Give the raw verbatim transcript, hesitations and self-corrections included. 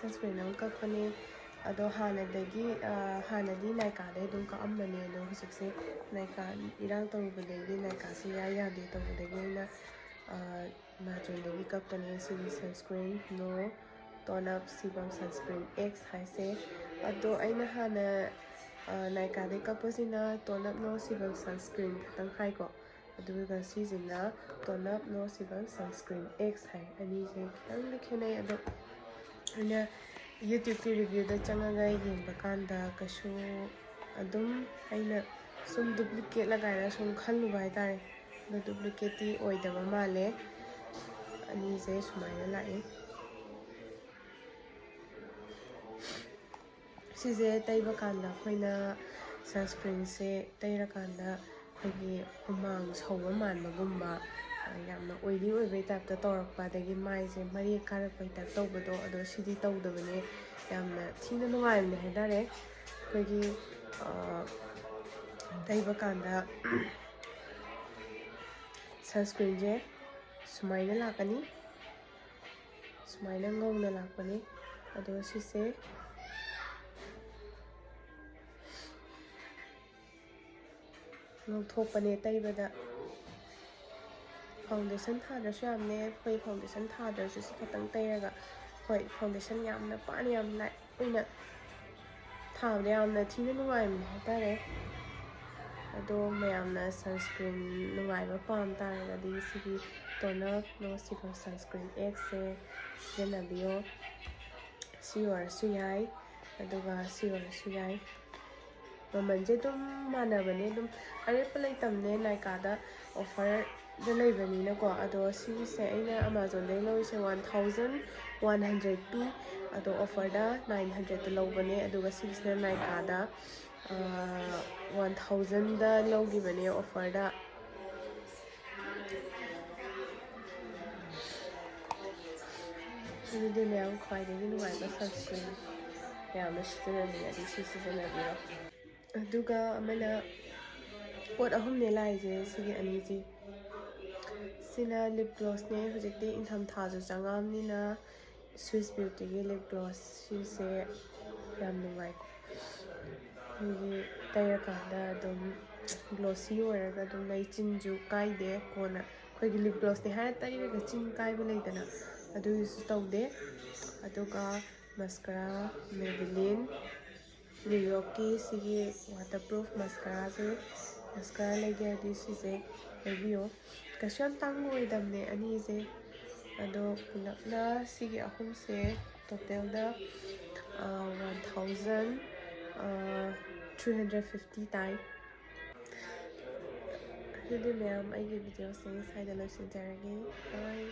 Sunscreen ꯑꯃ ꯀꯛꯄꯅꯦ꯫ ꯑꯗꯣ ꯍꯥꯟꯅꯗꯒꯤ, ꯑ, ꯍꯥꯟꯅꯗꯤ ꯅꯥꯏꯀꯥꯗꯩ ꯑꯗꯨꯝ ꯀꯛꯑꯝꯕꯅꯦ, ꯑꯗꯣ ꯍꯧꯖꯤꯛꯁꯦ ꯅꯥꯏꯀꯥ ꯏꯔꯥꯡ ꯇꯧꯔꯨꯕꯗꯒꯤ ꯅꯥꯏꯀꯥꯁꯦ ꯏꯌꯥ ꯌꯥꯗꯦ ꯇꯧꯕꯗꯒꯤ ꯑꯩꯅ, ꯑ, ꯑꯦꯃꯥꯖꯣꯟꯗꯒꯤ ꯀꯛꯄꯅꯦ ꯁꯤꯒꯤ ꯁꯟꯁꯀ꯭ꯔꯤꯟ ꯅꯣ ꯇꯣꯟ ꯑꯞ ꯁꯤꯕꯝ ꯁꯟꯁꯀ꯭ꯔꯤꯟ ꯑꯦꯛꯁ ꯍꯥꯏꯁꯦ꯫ ꯑꯗꯣ ꯑꯩꯅ ꯍꯥꯟꯅ, ꯑ, ꯅꯥꯏꯀꯥꯗꯩ ꯀꯛꯄꯁꯤꯅ ꯇꯣꯟ ꯑꯞ ꯅꯣ ꯁꯤꯕꯝ ꯁꯟꯁꯀ꯭ꯔꯤꯟ ꯈꯛꯇꯪ ꯍꯥꯏꯀꯣ, ꯑꯗꯨꯒ ꯁꯤꯁꯤꯅ ꯇꯣꯟ ꯑꯞ ꯅꯣ ꯁꯤꯕꯝ ꯁꯟꯁꯀ꯭ꯔꯤꯟ ꯑꯦꯛꯁ ꯍꯥꯏ꯫ ꯑꯅꯤꯁꯦ ꯈꯤꯇꯪꯗꯤ ꯈꯦꯠꯅꯩ꯫ ꯑꯗꯣ ꯑꯩꯅ ꯌꯨꯇ꯭ꯌꯨꯕꯀꯤ ꯔꯤꯚ꯭ꯌꯨꯗ ꯆꯪꯉꯒ ꯌꯦꯡꯕ ꯀꯥꯟꯗ ꯀꯩꯁꯨ ꯑꯗꯨꯝ ꯑꯩꯅ ꯁꯨꯝ ꯗꯨꯄ꯭ꯂꯤꯀꯦꯠꯂ ꯀꯥꯏꯅ ꯁꯨꯝ ꯈꯜꯂꯨꯕ ꯍꯥꯏꯇꯥꯔꯦ꯫ ꯑꯗꯣ ꯗꯨꯄ꯭ꯂꯤꯀꯦꯠꯇꯤ ꯑꯣꯏꯗꯕ ꯃꯥꯜꯂꯦ꯫ ꯑꯅꯤꯁꯦ ꯁꯨꯃꯥꯏꯅ ꯂꯥꯛꯑꯦ꯫ ꯁꯤꯁꯦ ꯇꯩꯕ ꯀꯥꯟꯗ ꯑꯩꯈꯣꯏꯅ ꯁꯟꯁꯀ꯭ꯔꯤꯟꯁꯦ ꯇꯩꯔꯀꯥꯟꯗ ꯑꯩꯈꯣꯏꯒꯤ ꯍꯨꯃꯥꯡ ꯁꯧꯕ ꯃꯥꯟꯕꯒꯨꯝꯕ, ꯌꯥꯝꯅ ꯑꯣꯏꯂꯤ ꯑꯣꯏꯕꯩ ꯇꯥꯏꯞꯇ ꯇꯧꯔꯛꯄ, ꯑꯗꯒꯤ ꯃꯥꯏꯁꯦ ꯃꯔꯦꯛ ꯀꯥꯔꯛꯄꯩ ꯇꯥꯏꯞ ꯇꯧꯕꯗꯣ, ꯑꯗꯣ ꯁꯤꯗꯤ ꯇꯧꯗꯕꯅꯦ꯫ ꯌꯥꯝꯅ ꯊꯤꯅ ꯅꯨꯡꯉꯥꯏꯕꯅꯦ ꯍꯥꯏꯇꯥꯔꯦ꯫ ꯑꯩꯈꯣꯏꯒꯤ, ꯑ, ꯇꯩꯕ ꯀꯥꯟꯗ ꯁꯟꯁꯀ꯭ꯔꯤꯟꯁꯦ ꯁꯨꯃꯥꯏꯅ ꯂꯥꯛꯀꯅꯤ, ꯁꯨꯃꯥꯏꯅ ꯉꯧꯅ ꯂꯥꯛꯄꯅꯤ꯫ ꯑꯗꯣ ꯁꯤꯁꯦ ꯉꯧꯊꯣꯛꯄꯅꯦ ꯇꯩꯕꯗ꯫ ꯐꯥꯎꯟꯗꯦꯁꯟ ꯊꯥꯗ꯭ꯔꯁꯨ ꯌꯥꯝꯅꯦ꯫ ꯑꯩꯈꯣꯏ ꯐꯥꯎꯟꯗꯦꯁꯟ ꯊꯥꯗ꯭ꯔꯁꯨ ꯁꯤ ꯈꯛꯇꯪ ꯇꯩꯔꯒ, ꯍꯣꯏ, ꯐꯥꯎꯟꯗꯦꯁꯟ ꯌꯥꯝꯅ ꯄꯥꯅ ꯌꯥꯝ ꯂꯥꯏꯠ ꯑꯣꯏꯅ ꯊꯥꯕꯗ ꯌꯥꯝꯅ ꯊꯤꯅ ꯅꯨꯡꯉꯥꯏꯕꯅꯦ ꯍꯥꯏꯇꯥꯔꯦ꯫ ꯑꯗꯣ ꯃꯌꯥꯝꯅ ꯁꯟꯁꯀ꯭ꯔꯤꯟ ꯅꯨꯡꯉꯥꯏꯕ ꯄꯥꯝ ꯇꯥꯔꯒꯗꯤ ꯁꯤꯒꯤ ꯇꯣꯅꯔ ꯅꯣ ꯁꯤꯕꯝ ꯁꯟꯁꯀ꯭ꯔꯤꯟ ꯑꯦꯛꯁꯁꯦ ꯁꯤꯖꯤꯟꯅꯕꯤꯌꯣ꯫ ꯁꯤ ꯑꯣꯏꯔꯁꯨ ꯌꯥꯏ, ꯑꯗꯨꯒ ꯁꯤ ꯑꯣꯏꯔꯁꯨ ꯌꯥꯏ꯫ ꯃꯃꯜꯁꯦ ꯑꯗꯨꯝ ꯃꯥꯟꯅꯕꯅꯦ, ꯑꯗꯨꯝ ꯑꯔꯦꯞꯄ ꯂꯩꯇꯕꯅꯦ ꯅꯥꯏꯀꯥꯗ ꯑꯣꯐꯔꯗ ꯂꯩꯕꯅꯤꯅꯀꯣ꯫ ꯑꯗꯣ ꯁꯤꯒꯤꯁꯦ ꯑꯩꯅ ꯑꯦꯃꯥꯖꯣꯟꯗꯒꯤ ꯂꯧꯔꯤꯁꯦ ꯋꯥꯟ ꯊꯥꯎꯖꯟ ꯋꯥꯟ ꯍꯟꯗ꯭ꯔꯦꯠ ꯄꯤ꯫ ꯑꯗꯣ ꯑꯣꯐꯔꯗ ꯅꯥꯏꯟ ꯍꯟꯗ꯭ꯔꯦꯠꯇ ꯂꯧꯕꯅꯦ, ꯑꯗꯨꯒ ꯁꯤꯒꯤꯁꯤꯅ ꯅꯥꯏꯀꯥꯗ ꯋꯥꯟ ꯊꯥꯎꯖꯟꯗ ꯂꯧꯈꯤꯕꯅꯦ ꯑꯣꯐꯔꯗ꯫ ꯑꯗꯨꯗꯤ ꯃꯌꯥꯝ ꯈ꯭ꯋꯥꯏꯗꯒꯤ ꯅꯨꯡꯉꯥꯏꯕ ꯁꯟꯁꯀ꯭ꯔꯤꯟ ꯃꯌꯥꯝꯅ ꯁꯤꯖꯤꯟꯅꯅꯤꯡꯉꯗꯤ ꯁꯤ ꯁꯤꯖꯤꯟꯅꯕꯤꯔꯣ꯫ ꯑꯗꯨꯒ ꯑꯃꯅ ꯄꯣꯠ ꯑꯍꯨꯝꯅꯦ ꯂꯥꯛꯏꯁꯦ ꯁꯤꯒꯤ ꯑꯅꯤꯁꯤ꯫ ꯁꯤꯅ ꯂꯤꯞ ꯒ꯭ꯂꯣꯁꯅꯦ꯫ ꯍꯧꯖꯤꯛꯇꯤ ꯏꯪꯊꯝꯊꯥꯁꯨ ꯆꯪꯉꯛꯑꯕꯅꯤꯅ Swiss Beautyꯒꯤ lip gloss ꯁꯤꯁꯦ ꯌꯥꯝ ꯅꯨꯡꯉꯥꯏ꯫ ꯑꯩꯈꯣꯏꯒꯤ ꯇꯩꯔꯀꯥꯟꯗ ꯑꯗꯨꯝ glossy ꯑꯣꯏꯔꯒ ꯑꯗꯨꯝ ꯂꯩ, ꯆꯤꯟꯁꯨ ꯀꯥꯏꯗꯦ꯫ ꯀꯣꯟꯅ ꯑꯩꯈꯣꯏꯒꯤ lip glossꯅꯦ ꯍꯥꯏꯔ ꯇꯩꯔꯒ ꯆꯤꯟ ꯀꯥꯏꯕ ꯂꯩꯗꯅ, ꯑꯗꯨꯒꯤꯁꯨ ꯇꯧꯗꯦ꯫ ꯑꯗꯨꯒ mascara, Maybelline, New Yorkꯀꯤ ꯁꯤꯒꯤ waterproof mascaraꯁꯦ, mascara ꯂꯩꯒꯦ ꯍꯥꯏꯔꯗꯤ ꯁꯤꯁꯦ ꯂꯩꯕꯤꯌꯣ꯫ ꯀꯩꯁꯨ ꯌꯥꯝ ꯇꯥꯡꯕ ꯑꯣꯏꯗꯕꯅꯦ ꯑꯅꯤꯁꯦ꯫ ꯑꯗꯣ ꯄꯨꯂꯞꯅ ꯁꯤꯒꯤ ꯑꯍꯨꯝꯁꯦ totalꯗ one thousand three hundred fifty ꯇꯥꯏ꯫ ꯑꯗꯨꯗꯤ ꯃꯌꯥꯝ, ꯑꯩꯒꯤ videoꯁꯦ ꯁ꯭ꯋꯥꯏꯗ ꯂꯣꯏꯁꯤꯟꯖꯔꯒꯦ꯫ Bye꯫